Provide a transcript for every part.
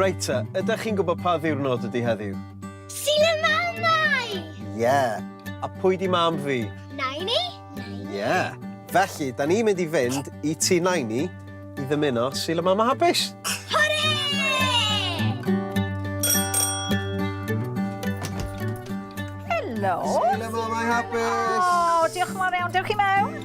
Reit te, ydych chi'n gwybod pa ddiwrnod ydy heddiw? Sul y Mamau! Ie. Yeah. A pwy di mam fi? Naini. Ie. Yeah. Felly, da ni'n mynd i fynd i tŷ Naini i ddymuno Sul y Mama Hapus. Hwrê! Helo! Sul y Mamau Hapus! O, diolch yn fawr iawn. Dewch i mewn.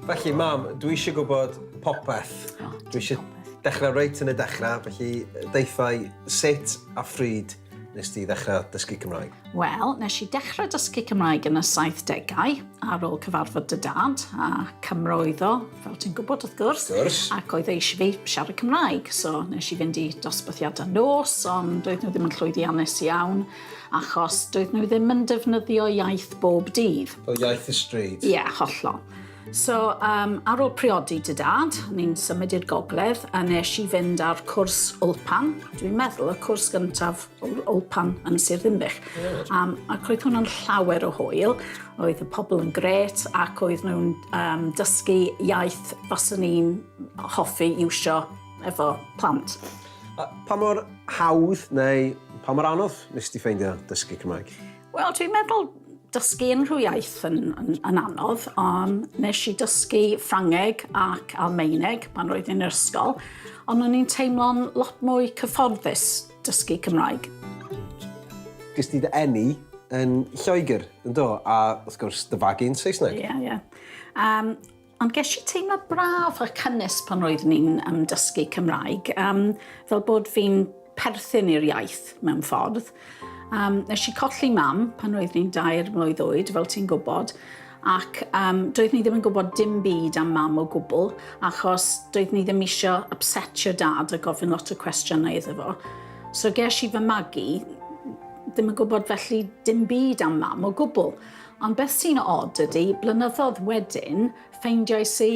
Felly, mam, dwi eisiau gwybod popeth. Dwi eisiau dechrau reit yn y dechrau, felly deuthai sut a phryd nes di ddechrau dysgu Cymraeg? Wel, nes i dechrau dysgu Cymraeg yn y 70au ar ôl cyfarfod dy dad, a Cymro oedd o, fel ti'n gwybod wrth gwrs. Wrth gwrs. Ac oedd e eisiau fi siarad Cymraeg, so nes i fynd i dosbarthiadau nos, ond doedd nhw ddim yn llwyddiannus iawn, achos doedd nhw ddim yn defnyddio iaith bob dydd. Fel iaith y stryd. Ie, yeah, hollol. So, um, ar ôl priodi dy dad, ni'n symud i'r gogledd, a nes i fynd ar cwrs Ulpan. Dwi'n meddwl y cwrs gyntaf Ulpan yn Sir Ddinbych. Um, ac oedd hwnna'n llawer o hwyl. Oedd y pobl yn gret ac oedd nhw'n um, dysgu iaith faswn i'n hoffi iwsio efo plant. A pa mor hawdd neu pa mor anodd nes ti ffeindio dysgu Cymraeg? Wel, dwi'n meddwl dysgu unrhyw iaith yn, yn, yn anodd, ond nes i dysgu Ffrangeg ac Almaeneg pan roedd i'n yr ysgol, ond o'n i'n teimlo'n lot mwy cyfforddus dysgu Cymraeg. Ges ti dy eni yn Lloegr, yn do? A wrth gwrs, dy fagu yn Saesneg. Ie, yeah, ie. Yeah. Um, ond ges i teimlad braf a cynnes pan roeddwn i'n um, dysgu Cymraeg, um, fel bod fi'n perthyn i'r iaith mewn ffordd. Um, nes i colli mam pan roeddwn i'n dair mlwydd oed, fel ti'n gwybod, ac um, doeddwn i ddim yn gwybod dim byd am mam o gwbl, achos doeddwn i ddim eisiau upsetio dad a gofyn lot o cwestiynau iddo fo. So ges i fy magu, ddim yn gwybod felly dim byd am mam o gwbl. Ond beth sy'n od ydy, blynyddoedd wedyn, ffeindiais i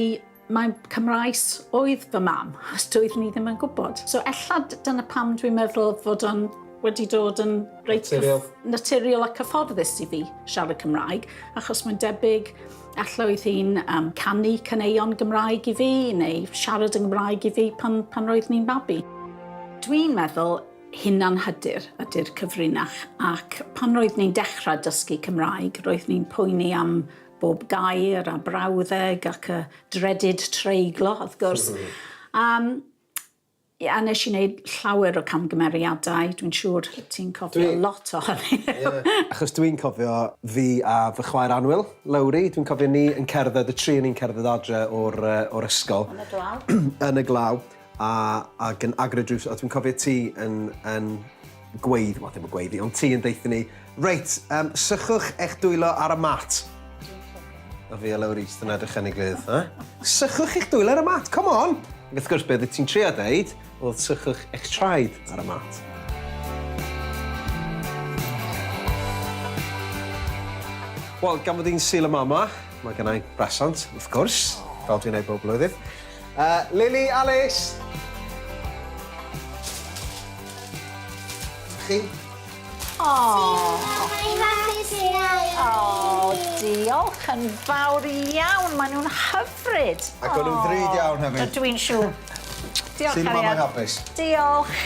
Mae Cymraes oedd fy mam, os doeddwn i ddim yn gwybod. So ella dyna pam dwi'n meddwl fod o'n wedi dod yn reit naturiol. naturiol a cyfforddus i fi siarad Cymraeg, achos mae'n debyg ella oedd hi'n um, canu caneuon Gymraeg i fi, neu siarad yn Gymraeg i fi pan, pan roedd ni'n babi. Dwi'n meddwl hunanhyder ydy'r cyfrinach, ac pan roedd ni'n dechrau dysgu Cymraeg, roedd ni'n poeni am bob gair a brawddeg ac y dreaded treiglo, wrth gwrs. Um, a nes i wneud llawer o camgymeriadau, dwi'n siŵr ti'n cofio dwi... lot ohonyn nhw. Yeah. Achos dwi'n cofio fi a fy chwaer annwyl, Lowri, dwi'n cofio ni yn cerdded, y tri yn ni'n cerdded adre o'r, uh, or ysgol. Yn y glaw. yn y glaw. A, ac yn agor y drws, a dwi'n cofio ti yn, yn gweud, wel ddim yn gweiddi, ond ti yn deutha ni, reit, um, sychwch eich dwylo ar y mat. A fi a Lowri jyst yn edrych yn ei gilydd, ha? Sychwch eich dwylo ar y mat, come on! Ac wrth gwrs, beth ti'n trio deud, oedd sychwch eich traed ar y mat. Wel, gan fod hi'n Sul y Mama, mae gennau bresant, wrth gwrs, fel dwi'n neud bob blwyddyn. Uh, Lily, Alice! Chi? O, diolch yn fawr iawn. Maen nhw'n hyfryd. Ac o'n nhw'n ddrud iawn hefyd. Dwi'n siŵr. Diolch, Sy'n cariad. mama hapus. Diolch.